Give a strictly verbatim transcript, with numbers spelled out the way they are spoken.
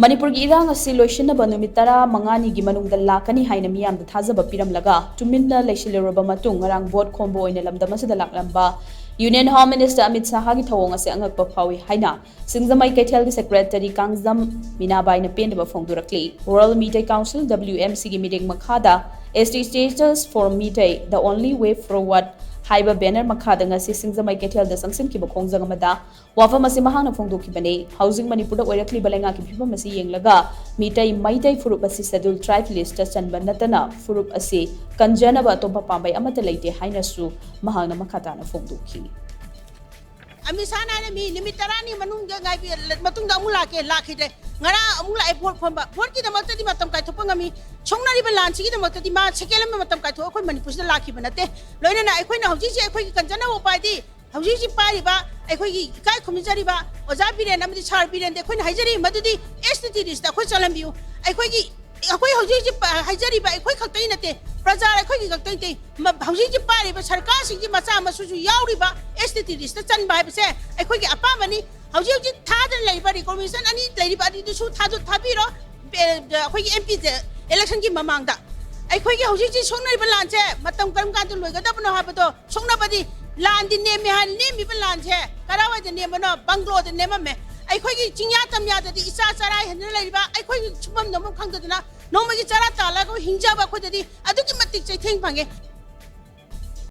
ꯃꯅꯤꯄꯨꯔꯒꯤ ꯏꯔꯥꯡ ꯑꯁꯤ ꯂꯣꯏꯁꯤꯟꯅꯕ ꯅꯨꯃꯤꯠ ꯇꯔꯥꯃꯉꯥꯅꯤꯒꯤ ꯃꯅꯨꯡꯗ ꯂꯥꯛꯀꯅꯤ ꯍꯥꯏꯅ ꯃꯤꯌꯥꯝꯗ ꯊꯥꯖꯕ ꯄꯤꯔꯝꯂꯒ, ꯇꯨꯃꯤꯟꯅ ꯂꯩꯁꯤꯜꯂꯨꯔꯕ ꯃꯇꯨꯡ, ꯉꯔꯥꯡ ꯚꯣꯠ ꯈꯣꯝꯕ ꯑꯣꯏꯅ ꯂꯝꯗꯝ ꯑꯁꯤꯗ ꯂꯥꯛꯂꯝꯕ Union Home Minister ꯑꯃꯤꯠ ꯁꯥꯍꯒꯤ ꯊꯧꯑꯣꯡ ꯑꯁꯤ ꯑꯉꯛꯄ ꯐꯥꯎꯏ ꯍꯥꯏꯅ ꯁꯤꯡꯖꯃꯩ ꯀꯩꯊꯦꯜꯒꯤ Secretary ꯀꯥꯡꯖꯝ ꯃꯤꯅꯥꯕꯥꯏꯅ ꯄꯦꯟꯗꯕ ꯐꯣꯡꯗꯣꯔꯛꯂꯤ꯫ World Meitei Council, W M C ꯒꯤ ꯃꯤꯠꯌꯦꯡ ꯃꯈꯥꯗ S T Status for Meitei, The Only Way Forward ꯍꯥꯏꯕ banner ꯃꯈꯥꯗ ꯉꯁꯤ ꯁꯤꯡꯖꯃꯩ ꯀꯩꯊꯦꯜꯗ ꯆꯪꯁꯤꯟꯈꯤꯕ ꯈꯣꯡꯖꯪ ꯑꯃꯗ ꯋꯥꯐꯝ ꯑꯁꯤ ꯃꯍꯥꯛꯅ ꯐꯣꯡꯗꯣꯛꯈꯤꯕꯅꯤ꯫ ꯍꯧꯖꯤꯛ ꯃꯅꯤꯄꯨꯔꯗ ꯑꯣꯏꯔꯛꯂꯤꯕ ꯂꯩꯉꯥꯛꯀꯤ ꯐꯤꯕꯝ ꯑꯁꯤ ꯌꯦꯡꯂꯒ, ꯃꯤꯇꯩ ꯃꯩꯇꯩ ꯐꯨꯔꯨꯞ ꯑꯁꯤ Scheduled Tribe list ꯆꯟꯕ ꯅꯠꯇꯅ ꯐꯨꯔꯨꯞ ꯑꯁꯤ ꯀꯟꯖꯅꯕ ꯑꯇꯣꯞꯄ ꯄꯥꯝꯕꯩ ꯑꯃꯠꯇ ꯂꯩꯇꯦ ꯍꯥꯏꯅꯁꯨ ꯃꯍꯥꯛꯅ ꯃꯈꯥ ꯇꯥꯅ ꯐꯣꯡꯗꯣꯛꯈꯤ꯫ ꯑꯃꯤꯠ ꯁꯥꯍꯅ ꯍꯥꯏꯔꯝꯃꯤ, "ꯅꯨꯃꯤꯠ ꯇꯔꯥꯅꯤ ꯃꯅꯨꯡꯗ ꯉꯥꯏꯕꯤ-, ꯃꯇꯨꯡꯗ ꯑꯃꯨꯛ ꯂꯥꯛꯀꯦ", ꯂꯥꯛꯈꯤꯗ꯭ꯔꯦ꯫ ꯉꯔꯥꯡ ꯑꯃꯨꯛ ꯂꯥꯛꯑꯦ ꯚꯣꯠ ꯈꯣꯝꯕ꯫ ꯚꯣꯠꯀꯤꯗꯃꯛꯇꯗꯤ ꯃꯇꯝ ꯀꯥꯏꯊꯣꯛꯄ ꯉꯝꯃꯤ꯫ ꯁꯣꯛꯅꯔꯤꯕ ꯂꯥꯟꯁꯤꯒꯤꯗꯃꯛꯇꯗꯤ ꯃꯥ second ꯑꯃ ꯃꯇꯝ ꯀꯥꯏꯊꯣꯛꯑ ꯑꯩꯈꯣꯏ ꯃꯅꯤꯄꯨꯔꯁꯤꯗ ꯂꯥꯛꯈꯤꯕ ꯅꯠꯇꯦ꯫ ꯂꯣꯏꯅꯅ ꯑꯩꯈꯣꯏꯅ ꯍꯧꯖꯤꯛ ꯍꯧꯖꯤꯛ ꯑꯩꯈꯣꯏꯒꯤ ꯀꯟꯖꯅꯕ ꯎꯄꯥꯏꯗꯤ ꯍꯧꯖꯤꯛ ꯍꯧꯖꯤꯛ ꯄꯥꯏꯔꯤꯕ ꯑꯩꯈꯣꯏꯒꯤ ꯏꯀꯥꯏ ꯈꯨꯝꯅꯖꯔꯤꯕ ꯑꯣꯖꯥ ꯕꯤꯔꯦꯟ ꯑꯃꯗꯤ ꯁꯥꯔ ꯕꯤꯔꯦꯟꯗ ꯑꯩꯈꯣꯏꯅ ꯍꯥꯏꯖꯔꯤ ꯃꯗꯨꯗꯤ S T T list ꯑꯩꯈꯣꯏ ꯆꯜꯍꯟꯕꯤꯌꯨ꯫ ꯑꯩꯈꯣꯏꯒꯤ, ꯑꯩꯈꯣꯏ ꯍꯧꯖꯤꯛ ꯍꯧꯖꯤꯛ ꯄ-, ꯍꯥꯏꯖꯔꯤꯕ ꯑꯩꯈꯣꯏ ꯈꯛꯇꯒꯤ ꯅꯠꯇꯦ, ꯄ꯭ꯔꯖꯥ ꯑꯩꯈꯣꯏꯒꯤ ꯈꯛꯇꯒꯤ ꯅꯠꯇꯦ, ꯃ-, ꯍꯧꯖꯤꯛ ꯍꯧꯖꯤꯛ ꯄꯥꯏꯔꯤꯕ ꯁꯔꯀꯥꯔꯁꯤꯡꯒꯤ ꯃꯆꯥ ꯃꯁꯨꯁꯨ ꯌꯥꯎꯔꯤꯕ S T T list ꯆꯟꯕ ꯍꯥꯏꯕꯁꯦ ꯑꯩꯈꯣꯏꯒꯤ ꯑꯄꯥꯝꯕꯅꯤ꯫ ꯍꯧꯖꯤꯛ ꯍꯧꯖꯤꯛ ꯊꯥꯗꯅ ꯂꯩꯔꯤꯕ recognition ꯑꯅꯤ ꯂꯩꯔꯤꯕ ꯑꯅꯤꯗꯨꯁꯨ ꯊꯥꯗ-, ꯊꯥꯕꯤꯔꯣ꯫ ꯑꯦ, ꯑꯩꯈꯣꯏꯒꯤ M P election ꯒꯤ ꯃꯃꯥꯡꯗ ꯑꯩꯈꯣꯏꯒꯤ ꯍꯧꯖꯤꯛ ꯍꯧꯖꯤꯛ ꯁꯣꯛꯅꯔꯤꯕ ꯂꯥꯟꯁꯦ ꯃꯇꯝ ꯀꯔꯝ ꯀꯥꯟꯗ ꯂꯣꯏꯒꯗꯕꯅꯣ ꯍꯥꯏꯕꯗꯣ ꯁꯣꯛꯅꯕꯗꯤ ꯂꯥꯟꯗꯤ ꯅꯦꯝꯃꯤ ꯍꯥꯏꯅ ꯅꯦꯝꯃꯤꯕ ꯂꯥꯟꯁꯦ ꯀꯔꯥꯏꯋꯥꯏꯗ ꯅꯦꯝꯕꯅꯣ? ꯕꯪꯒ꯭ꯂꯣꯗ ꯅꯦꯝꯃꯝꯃꯦ꯫ ꯑꯩꯈꯣꯏꯒꯤ ꯆꯤꯡꯌꯥ ꯇꯝꯌꯥꯗꯗꯤ ꯏꯆꯥ ꯆꯔꯥ ꯍꯦꯟꯗꯨꯅ ꯂꯩꯔꯤꯕ ꯑꯩꯈꯣꯏꯒꯤ ꯁꯨꯐꯝ ꯅꯣꯝꯐꯝ ꯈꯪꯗꯗꯅ ꯅꯣꯡꯃꯒꯤ ꯆꯔꯥ ꯇꯥꯜꯂꯒ ꯍꯤꯡꯖꯕ ꯑꯩꯈꯣꯏꯗꯗꯤ ꯑꯗꯨꯛꯀꯤ ꯃꯇꯤꯛ ꯆꯩꯊꯦꯡ ꯐꯪꯉꯦ꯫